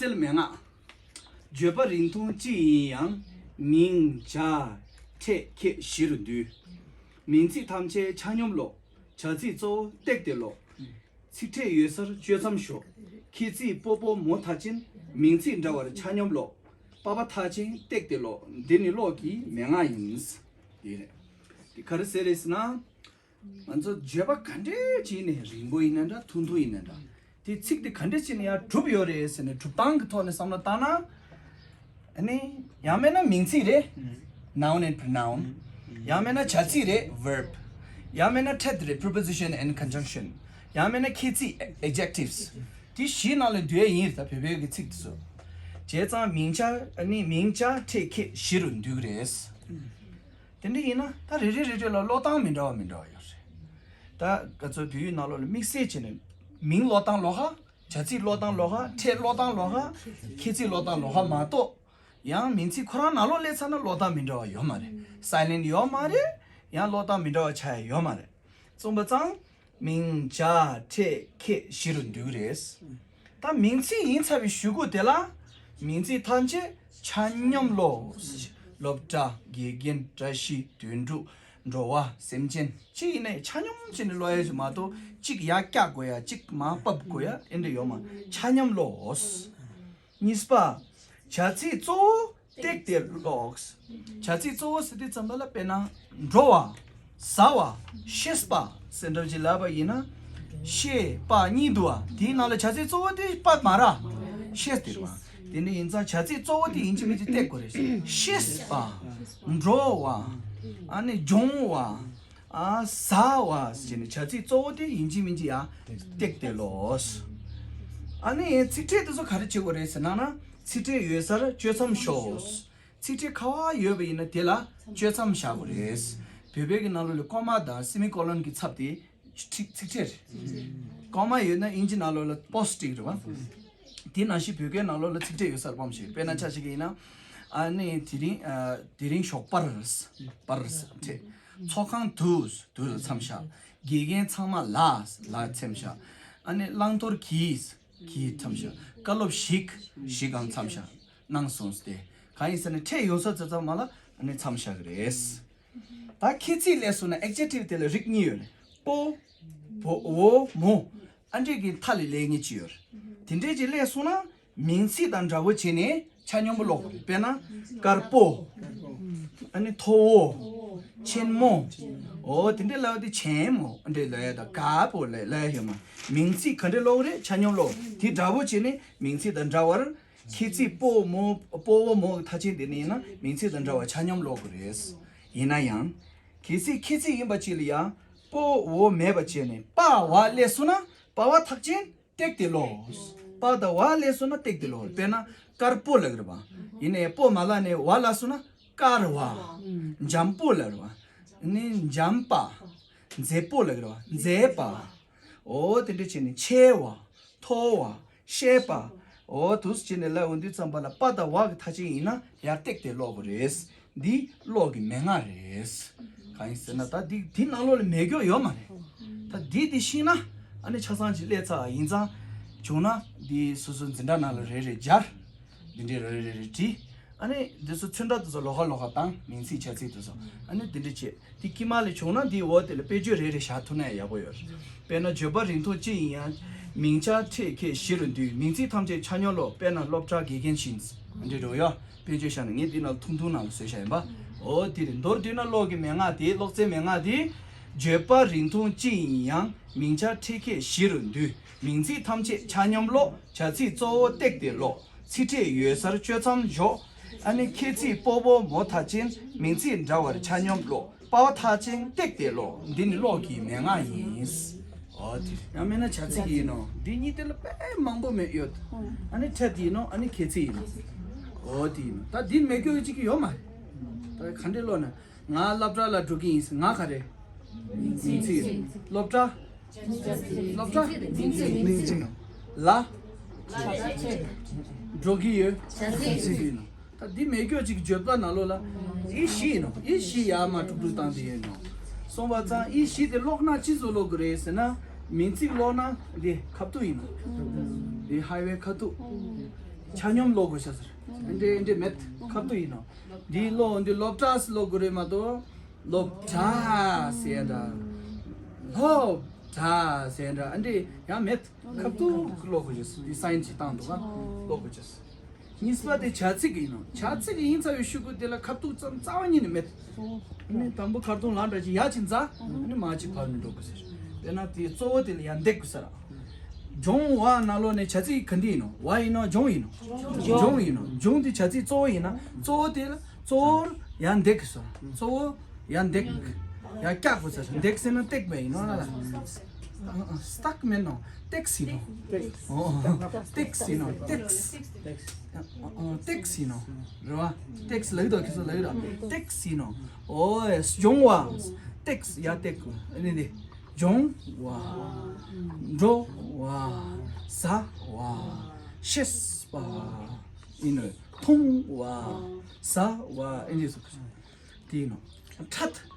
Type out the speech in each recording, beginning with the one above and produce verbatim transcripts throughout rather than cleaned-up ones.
གསལ་མན་ངག་བརྗོད་པ་རིང་ཐུང་ཅི་ཡིན་ཡང་། མིང་བྱ་ཕྲད་ཁྱད་བཞི་རུ་འདུས། མིང་ཚིག་ཐམས་ཅད་ཆ་སྙོམས་ཀློག་བྱ་ཚིག་གཙོ་བོ་བཏེགས་ཏེ་ཀློག་ཚིག་ཕྲད་ཡོད་སར་གཅོད་མཚམས་ཞོག་ཁྱད་ཚིག་པོ་པོ་མོ་མཐའ་ཅན། མིང་ཚིག་འདྲ་བར་ཆ་སྙོམས་ཀློག་པ་པ་མཐའ་ཅན་བཏེགས་ཏེ་ཀློག་འདི་ནི་ཀློག་གི་མན་ངག་ཡིན། འདི་རེད། འདི་ག་རེ་ཟེར་རེད་ཟེར་ན། ང་ཚོ་བརྗོད་པ་ག་འདྲས་ཅིག་ནས་རིང་པོ་ཡིན་ན་འདྲ་ཐུང་ཐུང་ཡིན་ན་འདྲ། དེ་ཚིག་དེ་ག་འདྲས་ཅིག་ནས་ཡར་གྲུབ་ཡོད་རེད་ཟེར་ནས་གྲུབ་སྟངས་ཀྱི་ཐོག་ནས་བསམ་བློ་བཏང་ན། ཨ་ནི་ཡང་མིན་ན་མིང་ཚིག་རེད། Noun and pronoun། ཡང་མིན་ན་བྱ་ཚིག་རེད། Verb། ཡང་མིན་ན་ཕྲད་རེད། Preposition and conjunction། ཡང་མིན་ན་ཁྱད་ཚིག Adjectives། དེ་བཞིའི་ནང་ལ་འདུས་ཡས་ཡིན། ད་བོད་བོད་ཀྱི་ཚིག་དེ་ཚོ། བྱས་ཙང་མིང་བྱ་ཨ་ནི་མིང་བྱ་ཕྲད་ཁྱད་བཞི་རུ་འདུས་ཀྱི་རེད། དེ་འདྲ་ཡིན་ན་ད་རེ་རེ་རེ་རེ་ལ་ཀློག་སྟངས་མི་འདྲ་བ་མི་འདྲ་བ་ཡོད་རེད། ད་ང་ཚོ་བོད་ཡིག་ནང་ལོགས་ལ་དམིགས་བསལ་བྱས་ནས་མིང་ཀློག་སྟངས་ཀློག་ཧ། བྱ་ཚིག་ཀློག་སྟངས་ཀློག་ཧ། ཕྲད་ཀློག་སྟངས་ཀློག་ཧ། ཁྱད་ཚིག་ཀློག་སྟངས་ཀློག་ཧ་མ་གཏོགས། ཡང་མིང་ཚིག་ཁོ་རང་ནང་ལོགས་སླེབས་ཚར་ན་ཀློག་སྟངས་མི་འདྲ་བ་ཡོད་མ་རེད། Silent ཡོད་མ་རེད། ཡང་ཀློག་སྟངས་མི་འདྲ་བ་ཆགས་ཡ་ཡོད་མ་རེད། གསུངས་པ་ཙང་། མིང་བྱ་ཕྲད་ཁྱད་བཞི་རུ་འདུས་ཀྱི་རེད། ད་མིང་ཚིག་ཡིན་ཚར་བའི་གཞུག་གུ་དེ་ལ། མིང་ཚིག་ཐམས་ཅད་ཆ་སྙོམས་ཀློག་སློབ་གྲྭ། དགེ་རྒན། བཀྲ་ཤིས། དོན་གྲུབ། འགྲོ་བ། སེམས་ཅན། ཅི་ཡིན་ནའི་ཆ་སྙོམས་བྱས་ནས་ཀློག་ཡ་ཞིག་མ་གཏོགས་གཅིག་ཡར་བཀྱག་དགོས་ཡ། གཅིག་མར་ཕབ་དགོས་ཡ་ཨེ་འདྲ་ཡོད་མ། ཆ་སྙོམས་ཀློག་གཉིས་པ། བྱ་ཚིག་གཙོ་བོ་བཏེགས་ཏེ་ཀློག་བྱ་ཚིག་གཙོ་བོ་ཟེར་དུས་ཙམ་པ་ལ་དཔེར་ན། འགྲོ་བ། ཟ་བ། ཤེས་པ། ཟེར་འདྲ་ཅིག་ལབ་པ་ཡིན་ན། ཤེས་པ་གཉིས་འདུག་བ། དེའི་ནང་ལ་བྱ་ཚིག་གཙོ་བོ་དེ་པ་མ་ར། ཤེས་དེ་རེད་བ། དེ་འདྲ་ཡིན་ཙང་བྱ་ཚིག་གཙོ་བོ་དེ་ཡིན་གཅིག་མིན་གཅིག་བཏེགས་དགོས་རེད། ཤེས་པ། འགྲོ་བ། ཨ་ནི་སྦྱོང་བ། ཨ། ཟ་བ་ཟེར་ནས་བྱ་ཚིག་གཙོ་བོ་དེ་ཡིན་གཅིག་མིན་གཅིག་ཡར་བཏེགས་ཏེ་ཀློག་ཨ་ནི་ཚིག་ཕྲད་དེ་ཚོ་ག་རེ་བྱེད་དགོས་རེད་ཟེར་ན་ན། ཚིག་ཕྲད་ཡོད་སར་གཅོད་མཚམས་ཞོག་ཚིག་ཕྲད་ག་བ་ཡོད་པ་ཡིན་ན་དེ་ལ་གཅོད་མཚམས་བཞག་དགོས་རེད། བོད་པའི་གི་ནང་ལོགས་ལ་ཀོ་མ་དང་སེ་མི་ཀོ་ལོན་གྱི་ཚབ་དེ་ཚིག་ཚིག་ཕྲད་རེད། ཀོ་མ་ཡོད་ན་དབྱིན་ཇི་ནང་ལོགས་ལ་པོ་སི་ཊིབ་རེད་བ། དེ་ནང་བཞིན་བོད་སྐད་ནང་ལོགས་ལ་ཚིག་ཕྲད་ཡོད་སར་སྤོམ་ཞིག་དཔེར་ན་ཆ་བཞག་གི་ཡིན་ན། ཨ་ནི་དེ་རིང་ཨ། དེ་རིང་ཞོགས་པར། པར་ཕྲད། ཚོགས་ཁང་དུ། དུ་ལ་མཚམས་བཞག་དགེ་རྒན་ཚང་མ་ལ། ལ་མཚམས་བཞག་ཨ་ནི་བླང་དོར་གྱི། གྱི་མཚམས་བཞག་བཀའ་སློབ་ཞིག་ཞིག་གང་མཚམས་བཞག་གནང་སོང་སྟེ། གང་ཡིན་ཟེར་ན་ཕྲད་ཡོད་ས་ཙམ་ཙམ་མ་ལ་ཨ་ནི་མཚམས་བཞག་གི་རེད། ད་ཁྱད་ཚིག་ལས་སུ་ན་ཨེག་ཇེག་ཊིབ་དེ་ལ་རིགས་གཉིས་ཡོད་རེད། པོ། བོ། བོ། མོ། ཨ་འདྲས་ཀྱི་མཐའ་ལ་སླེབས་མཁན་ཅིག་ཡོད་རེད། དེ་འདྲས་ཅིག་སླེབས་སོང་ན་མིང་ཚིག་དང་འདྲ་བོ་བྱས་ནས་ཆ་སྙོམས་པོ་ཀློག་དགོས་རེད། དཔེར་ན། དཀར་པོ། ཨ་ནི་མཐོ་བོ། ཆེན་མོ། འོ་དེ་འདྲས་ལབ་དུས་ཆེན་མོ་ཨ་འདྲས་ལབ་ཡ་དང་དཀར་པོ་ལབ་ལབ་ཡ་ཡོད་མ། མིང་ཚིག་ག་འདྲས་ཀློག་རེད། ཆ་སྙོམས་ཀློག་དེ་འདྲ་བོ་བྱས་ནས་མིང་ཚིག་དང་འདྲ་བར། ཁྱད་ཚིག་པོ་བོ་མོ། པོ་བོ་མོ་གི་མཐའ་ཅན་དེ་ནི་ཡིན་ན་མིང་ཚིག་དང་འདྲ་བར་ཆ་སྙོམས་ཀློག་དགོས་རེད། ཡིན་ན་ཡང་། གལ་སྲིད་ཁྱད་ཚིག་ཡིན་པ་ཅིག་ལ་ཡང་པོ་བོ་མེད་པ་བྱས་ནས་པ་བ་སླེབས་སོང་ན་པ་བ་མཐའ་ཅན་བཏེགས་ཏེ་ཀློག་པ་དང་བ་སླེབས་སོང་ན་བཏེགས་ཏེ་ཀློག་དཔེར་ན་དཀར་པོ་ལབ་ཀྱི་རེད་པ། ཡིན་ནའི་པོ་མ་ལབ་ནས་བ་ལབ་སོང་ན་དཀར་བ། འཇམ་པོ་ལབ་ཀྱི་རེད་པ། ནི་འཇམ་པ། མཛེས་པོ་ལབ་ཀྱི་རེད་པ། མཛེས་པ། འོ་དེ་འདྲ་བྱས་ནས་ཆེ་བ། མཐོ་བ། ཤེས་པ། འོ་འདུག་སེ་བྱས་ནས་ལབ་འོང་དུས་ཙམ་པ་ལ་པ་དང་བ་གི་མཐའ་ཅན་ཡིན་ན་ཡར་བཏེགས་ཏེ་ཀློག་དགོས་རེད། འདི་ཀློག་གི་མན་ངག་རེད། གང་ཡིན་ཟེར་ན་ད་འདི་འདི་ནང་ལོགས་ལ་མེད་རྒྱུ་ཡོད་མ་རེད། ད་འདི་འདི་ཤེས་ན་ཨ་ནི་ཆ་ཚང་ཅིག་སླེབས་ཚར་ཡིན་ཙང་། བྱུང་ན་འདི་སོ་སོ་འཛིན་གྲྭ་ནང་ལ་རེ་རེ་སྦྱར། འདི་འདྲའི་རེ་རེ་རེ་བྲིས། ཨ་ནི་འདི་ཚོ་ཚོན་ཁྲ་དེ་ཚོ་ལོགས་ཀ་ལོགས་ཀ་བཏང་། མིང་ཚིག་བྱ་ཚིག་དེ་ཚོ། ཨ་ནི་འདི་འདྲ་བྱས། དེ་དཀྱིལ་མ་ལ་བྱུང་ན་འདིའི་འོག་དེ་ལ་དཔེ་བརྗོད་རེ་རེ་བཞག་ཐུབ་ན་ཡག་པོ་ཡོད་རེད། དཔེར་ན་བརྗོད་པ་རིང་ཐུང་ཅི་ཡིན་ཡང་། མིང་བྱ་ཕྲད་ཁྱད་བཞི་རུ་འདུས། མིང་ཚིག་ཐམས་ཅད་ཆ་སྙོམས་ཀློག་དཔེར་ན་སློབ་གྲྭ་དགེ་རྒན་བཞིན། འདི་འགྲོ་ཡ། དཔེ་བརྗོད་བཞག་ན་ངས་འདི་ནང་ཐུང་ཐུང་ནང་ལ་བཟོས་བཞག་ཡིན་པ། འོ་དེ་རེད། མདོར་བསྡུས་ན་ཀློག་གི་མན་ངག་དེ། ཀློག་རྩལ་མན་ངག་དེ། བརྗོད་པ་རིང་ཐུང་ཅི་ཡིན་ཡང་། མིང་བྱ་ཕྲད་ཁྱད་བཞི་རུ་འདུས། མིང་ཚིག་ཐམས་ཅད་ཆ་སྙོམས་ཀློག་བྱ་ཚིག་གཙོ་བོ་བཏེགས་ཏེ་ཀློག་ཚིག་ཕྲད་ཡོད་སར་གཅོད་མཚམས་འཇོག་ཨ་ནི་ཁྱད་ཚིག་པོ་བོ་མོ་མཐའ་ཅན། མིང་ཚིག་འདྲ་བར་ཆ་སྙོམས་ཀློག་པ་བ་མཐའ་ཅན་བཏེགས་ཏེ་ཀློག་འདི་ནི་ཀློག་གི་མན་ངག་ཡིན། འོ་དེ་ཡང་མིན་ན་བྱ་ཚིག་ཡིན་ནོ། འདི་གཉིས་དེ་ལ་དཔེ་མང་པོ་མེད་ཡོད། ཨ་ནི་ཕྲད་ཡིན་ནོ། ཨ་ནི་ཁྱད་ཚིག་ཡིན་ནོ། འོ་དེ་ཡིན་ནོ། ད་འདི་མེད་རྒྱུ་ཅིག་ཡོད་མ་རེད། ད་ག་འདྲས་ཀློག་ན། ང་སློབ་གྲྭ་ལ་འགྲོ་གི་ཡིན། ང་ག་རེ། མིང་ཚིག་སློབ་གྲྭ། སློབ་གྲྭ། མིང་ཚིག་ལ། འགྲོ་གི་ཡོད། ད་འདི་མེད་རྒྱུ་ཅིག་བརྗོད་པ་ནང་ལོགས་ལ། ཨི་ཞི་ཡིན་ནོ། ཨི་ཞི་ཡར་མར་དཀྲུག་དཀྲུག་བཏང་དེ་ཡིན་ནོ། སོང་བ་ཙང་ཨི་ཞི་དེ་ཀློག་ན་ཅི་བཟོ་ཀློག་གི་རེད་ཟེར་ན། མིང་ཚིག་ཀློག་ན་འདི་ཁ་ཐུག་ཡིན་ནོ། འདི་ཧའི་ཝེ་ཁ་ཐུག་ཆ་སྙོམས་ཀློག་དགོས་ཤག་ཟེར། འདི་འདྲས་འདི་འདྲས་མེད། ཁ་ཐུག་ཡིན་ནོ། འདི་ཀློག་འདི་སློབ་གྲྭ་ཟེར་ཀློག་དགོས་རེད་མ་གཏོགས། སློབ་གྲྭ་ཟེར་ཡ་འདྲ། སློབ་གྲྭ་ཟེར་ཡ་འདྲ་ཨ་འདྲས་ཡང་མེད། ཁ་ཐུག་ཀློག་དགོས་ཤག་འདི་སའིན་ཅིག་བཏང་འདུག་ག་ཀློག་དགོས་ཤག་གཉིས་པ་དེ་བྱ་ཚིག་ཡིན་ནོ། བྱ་ཚིག་ཡིན་ཚར་བའི་གཞུག་གུ་དེ་ལ་ཁ་ཐུག་ཙམ་རྩ་བ་ཉིད་ནས་མེད། ཨ་ནི་དང་པོ་ཁ་སྟོང་ལ་འདྲ་ཅིག་ཡ་ཅིག་འཛག་ཨ་ནི་མ་ཅིག་བབས་ནས་འགྲོ་དགོས་ཟེར། དཔེར་ན་དེའི་གཙོ་བོ་དེ་ལ་ཡར་འདེགས་དགོས་ཟེར། སྦྱོང་བ་ནང་ལོགས་ནས་བྱ་ཚིག་ག་འདི་ཡིན་ནོ། བ་ཡིན་ནོ། སྦྱོང་ཡིན་ནོ། སྦྱོང་ཡིན་ནོ། སྦྱོང་དེ་བྱ་ཚིག་གཙོ་བོ་ཡིན་ན་གཙོ་བོ་དེ་ལ་གཙོ་བོར་ཡར་འདེགས་དགོས་ཟེར། གཙོ་བོ་ཡར་འདེགས། ཡར་བཀྱག་དགོས་ཟེར། འདེགས་ཟེར་ན་བཏེགས་པ་ཡིན་ནོ་ལ། སྟག་མིན་ནོ། བཏེགས་ཡིན་ནོ། ཨོ། བཏེགས་ཡིན་ནོ། བཏེགས། ཨོ། བཏེགས་ཡིན་ནོ། རེད་བ། བཏེགས་ལབ་དོ་ཁྱེད་ཚོ་ལབ་ར། བཏེགས་ཡིན་ནོ། ཨོ། སྦྱོང་བ། བཏེགས་ཡར་བཏེགས། ཨ་ནི་ནི། སྦྱོང་བ། འགྲོ་བ། ཟ་བ། ཤེས་པ། ཡིན་ནོ། མཐོང་བ། ཟ་བ། ཨ་ནི་སོ། དེ་ཡིན་ནོ། ཕྲད།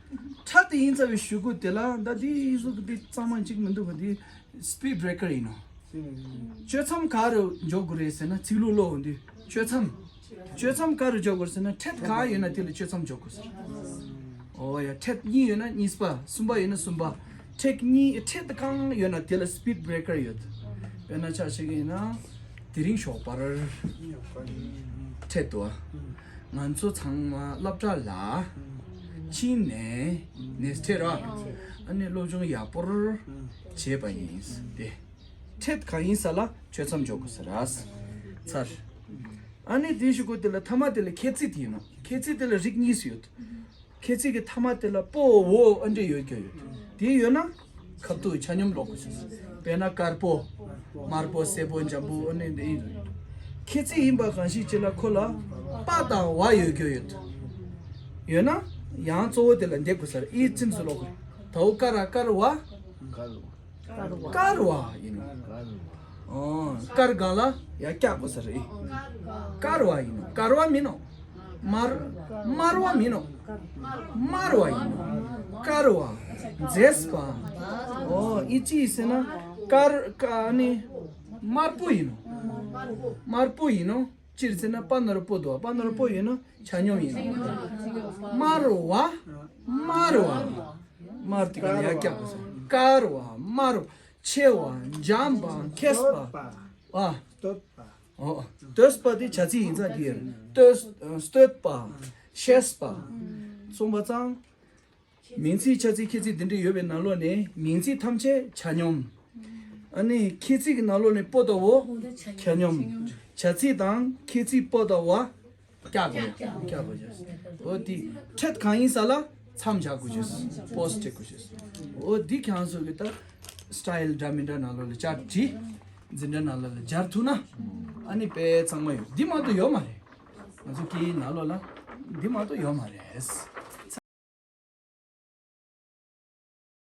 ཕྲད་དེ་ཡིན་ཚར་བའི་གཞུག་གུ་དེ་ལ་ད་དེ་ཡིན་ཟུག་གི་དེ་གཙང་མ་གཅིག་མི་འདུག་ག་དེ་སྤིཌ་བྷི་རེ་ཀར་ཡིན་ནོ། གཅོད་མཚམས་ག་རུ་འཇོག་དགོས་རེད་ཟེར་ན་ཚིག་ལྷུག་ཀློག་འོང་དུས་གཅོད་མཚམས། གཅོད་མཚམས་ག་རུ་འཇོག་དགོས་ཟེར་ན་ཕྲད་ག་ཡོད་ན་དེ་ལ་གཅོད་མཚམས་འཇོག་དགོས་ཟེར། ཨོ་ཡ། ཕྲད་གཉིས་ཡོད་ན་གཉིས་པ། གསུམ་པ་ཡོད་ན་གསུམ་པ། ཕྲད་གཉིས་ཕྲད་གང་ཡོད་ན་དེ་ལ་སྤིཌ་བྷི་རེ་ཀར་ཡོད། དཔེར་ན་ཆ་བཞག་གི་ཡིན་ན། དེ་རིང་ཞོགས་པར། ཕྲད་དོ། ང་ཚོ་ཚང་མ་སློབ་གྲྭ་ལ་ཕྱིན་ནས་ནས་ཕྲད་ར། ཨ་ནི་སློབ་སྦྱོང་ཡག་པོར་བྱས་པ་ཡིན་ཏེ། ཕྲད་གང་ཡིན་ས་ལ་གཅོད་མཚམས་འཇོག་དགོས་ཟེར་ར། ཚར། ཨ་ནི་དེའི་གཞུག་གུ་དེ་ལ་ཐ་མ་དེ་ལ་ཁྱད་ཚིག་དེ་ཡིན་ནོ། ཁྱད་ཚིག་དེ་ལ་རིགས་གཉིས་སུ་ཡོད། ཁྱད་ཚིག་གི་ཐ་མ་དེ་ལ་པོ་འོ་ཨ་འདྲས་ཡོད་ཀྱང་ཡོད། དེ་ཡོད་ན་ཁ་ཐུག་ཆ་སྙོམས་ཀློག་དགོས་ཤིང་། དཔེར་ན་དཀར་པོ། དམར་པོ། སེར་པོ། འཇམ་པོ། ཨ་ནི་འདི་ཡིན། ཁྱད་ཚིག་ཡིན་པ་གང་ཞིག་ཅིག་ལ་ཁོ་ལ་པ་དང་བ་ཡོད་ཀྱང་ཡོད། ཡོད་ན་ཡང་གཙོ་བོ་དེ་ལ་འདེགས་དགོས་ས་རེད། ཨི་ཙིན་སུ་ཀློག་དགོས། དའོ་ཀ་ར་དཀར་བ། དཀར་བ་ཡིན་ནོ། ཨོ། དཀར་སྒང་ལ་ཡར་བཀྱག་དགོས་ས་རེད། དཀར་བ་ཡིན་ནོ། དཀར་བ་མིན་ནོ། དམར། དམར་བ་མིན་ནོ། དམར་བ་ཡིན་ནོ། དཀར་བ། མཛེས་པ། ཨོ། ཨི་ཅི་ཟེར་ན། དཀར། ཀ་ནི། དམར་པོ་ཡིན་ནོ། དམར་པོ་ཡིན་ནོ། སྤྱིར་བརྩིས་ན་པ་ན་རོ་པོ་དོ། པ་ན་རོ་པོ་ཡིན་ན་ཆ་སྙོམས་ཡིན། དམར་བ། དམར་བ། དམར་དེ་ག་ལ་ཡར་བཀྱག་དགོས་ས། དཀར་བ། དམར་བ། ཆེ་བ། འཇམ་པ། མཁས་པ། ཨ། ཨོ། བསྟོད་པ་དེ་བྱ་ཚིག་ཡིན་ཙང་དེ་ཡོད། བསྟོད། བསྟོད་པ། ཤེས་པ། གསུངས་པ་ཙང་། མིང་ཚིག་བྱ་ཚིག་ཁྱད་ཚིག་འདི་འདྲ་ཡོད་པའི་ནང་ལོགས་ནས་མིང་ཚིག་ཐམས་ཅད་ཆ་སྙོམས། ཨ་ནི་ཁྱད་ཚིག་གི་ནང་ལོགས་ནས་པོ་དང་བོ་ཆ་སྙོམས། བྱ་ཚིག་དང་ཁྱད་ཚིག་པོ་དང་བོ་བཀྱག་དགོས། བཀྱག་དགོས་ཤག་འོ་དེ་ཕྲད་གང་ཡིན་ས་ལ་མཚམས་བཞག་དགོས་ཤག་པོ་སི་སྤྲད་དགོས་ཤག་འོ་དེ་ཁྱེད་རང་ཚོ་གི་ད་སི་ཊའིལ་འདྲ་མི་འདྲ་ནང་ལོགས་ལ་བཅར་བྲིས། འཛིན་གྲྭ་ནང་ལོགས་ལ་སྦྱར་ཐུབ་ན་ཨ་ནི་དཔེ་ཚང་མ་ཡོད། འདི་མ་གཏོགས་ཡོད་མ་རེད། ང་ཚོ་སྐད་ཡིག་ནང་ལོགས་ལ་འདི་མ་གཏོགས་ཡོད་མ་རེད།